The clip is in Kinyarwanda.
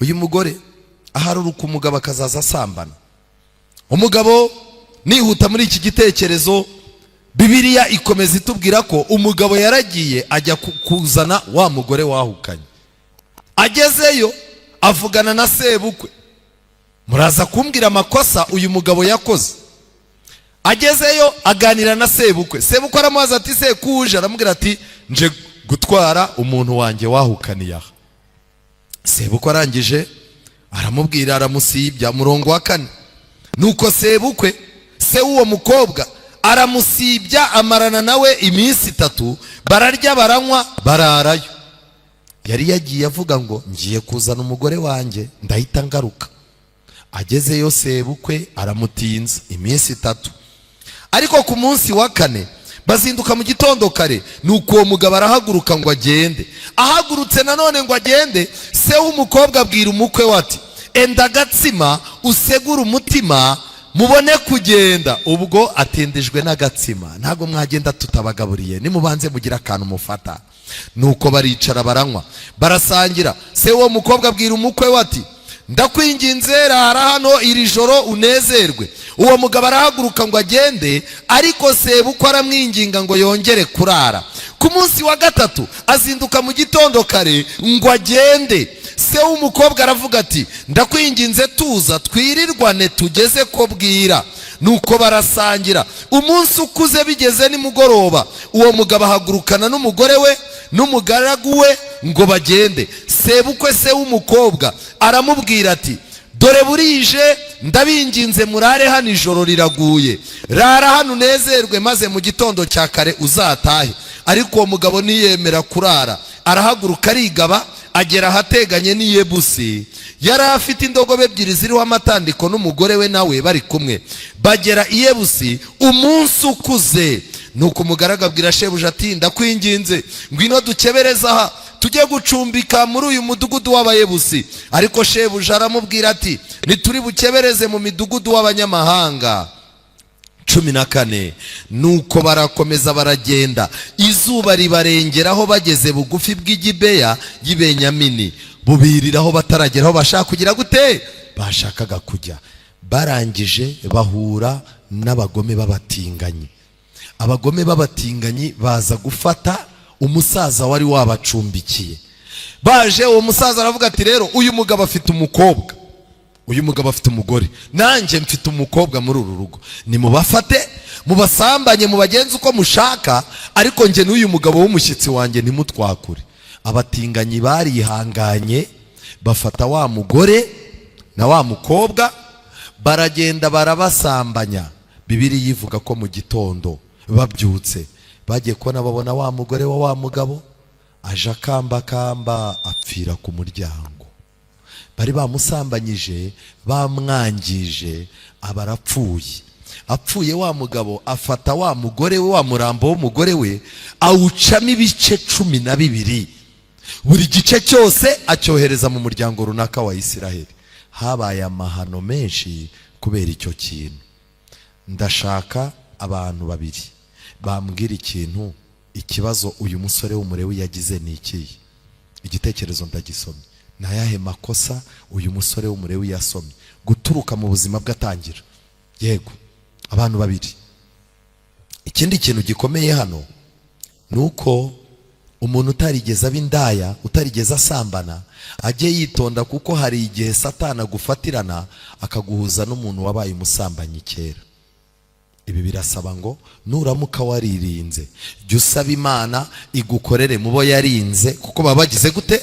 Uyu mugore aharuruka umugabo akazaza asambana. Umugabo, nihuta muri iki gitekerezo, Bibiliya ikomeza itubwira ko umugabo yaragiye ajya kuzana wa mugore wahukanye. Agezeyo avugana na sebukwe. Muraza kumbwira amakosa uyu mugabo yakoze. Agezeyo aganira na sebukwe. Sebukwe aramubaza ati: "Se kuje?" Aramubwira ati: "Nje gutwara umuntu wanjye wahukaniye aha." Sebukwe arangije aramubwira, aramusibya. Umurongo wa 4: nuko sebukwe, se w'uwo mukobwa, aramusibya, amarana nawe iminsi 3, bararya, baranywa, bararayo. Yari yagiye avuga ngo: "Ngiye kuzana umugore wanjye, ndahita ngaruka." Agezeyo sebukwe aramutinza iminsi 3. Ariko ku munsi wa kane bazinduka mu gitondo kare, nuko uwo mugabo arahaguruka ngo agende. Ahagurutse nanone ngo agende, se w'umukobwa abwira umukwe we ati: "Enda agatsima, usegure umutima, mubone kugenda." Ubwo atindijwe n'agatsima. "Ntabwo mwagenda tutabagaburiye, nimubanze mugire akantu mufata." Nuko baricara, baranywa, barasangira. Se w'uwo mukobwa abwira umukwe we ati: "Ndakwinginze, rara hano iri joro unezerwe." Uwo mugabo arahaguruka ngo agende, ariko sebukwe aramwinginga ngo yongere kurara. Ku munsi wa gatatu azinduka mu gitondo kare ngo agende. Se w'umukobwa aravuga ati: "Ndakwinginze, tuza twirirwane tugeze ko bwira." Nuko barasangira. Umunsi ukuze, bigeze nimugoroba, uwo mugabo ahagurukana n'umugore we n'umugaragu we ngo bagende. Sebukwe, se w'umukobwa, aramubwira ati: "Dore burije, ndabinginze murare hano, ijoro riraguye. Rara hano unezerwe, maze mu gitondo cya kare uzatahe." Ariko uwo mugabo ntiyemera kurara, arahaguruka arigaba, agera ahateganye n'Iyebusi. Yari afite indogobe ebyiri ziriho amatandiko, n'umugore we nawe bari kumwe. Bagera i Yebusi umunsi ukuze. Nuko umugaragu abwira shebuja ati: "Ndakwinginze, ngwino dukebereze aha, tujye gucumbika muri uyu mudugudu w'Abayebusi." Ariko shebuja aramubwira ati: "Ntituri bukebereze mu midugudu w'abanyamahanga." 14: nuko barakomeza baragenda, izuba ribarengeraho bageze bugufi bw'Igibeya y'Ibenyamini, bubiriraho bataragera aho bashaka kugira gute, bashakaga kujya. Barangije bahura n'abagome b'abatinganyi. Abagome b'abatinganyi baza gufata umusaza wari wabacumbikiye. Baje, uwo musaza aravuga ati: "Rero uyu mugabo afite umukobwa, uyu mugabo afite umugore, nanjye mfite umukobwa muri uru rugo. Nimubafate mubasambanye, mubagenze uko mushaka, ariko njye n'uyu mugabo w'umushyitsi wanjye ntimutwakure." Abatinganyi barihanganye, bafata wa mugore na wa mukobwa, baragenda barabasambanya. Bibiliya ivuga ko mu gitondo babyutse, bagiye kubona babona wa mugore wa wa mugabo aje akambakamba, apfira ku muryango. Bari bamusambanyije, bamwangije, aba arapfuye. Apfuye, wa mugabo afata wa mugore we, wa murambo w'umugore we, awucamo ibice 12, buri gice cyose acyohereza mu muryango runaka wa Isiraheli. Habaye amahano menshi kubera icyo kintu. Ndashaka abantu babiri bambwira ikintu. Ikibazo uyu musore w'Umurewi yagize ni ikihe? Igitekerezo ndagisomye. Ni ayahe makosa uyu musore w'Umurewi yasomye guturuka mu buzima bwe atangira? Yego, abantu babiri. Ikindi kintu gikomeye hano ni uko umuntu utarigeze aba indaya, utarigeze asambana, ajye yitonda, kuko hari igihe Satana agufatirana akaguhuza n'umuntu wabaye umusambanyi kera. Ibi birasaba ngo nuramuka waririnze, jya usaba Imana igukorere mu bo yarinze, kuko baba bagize gute?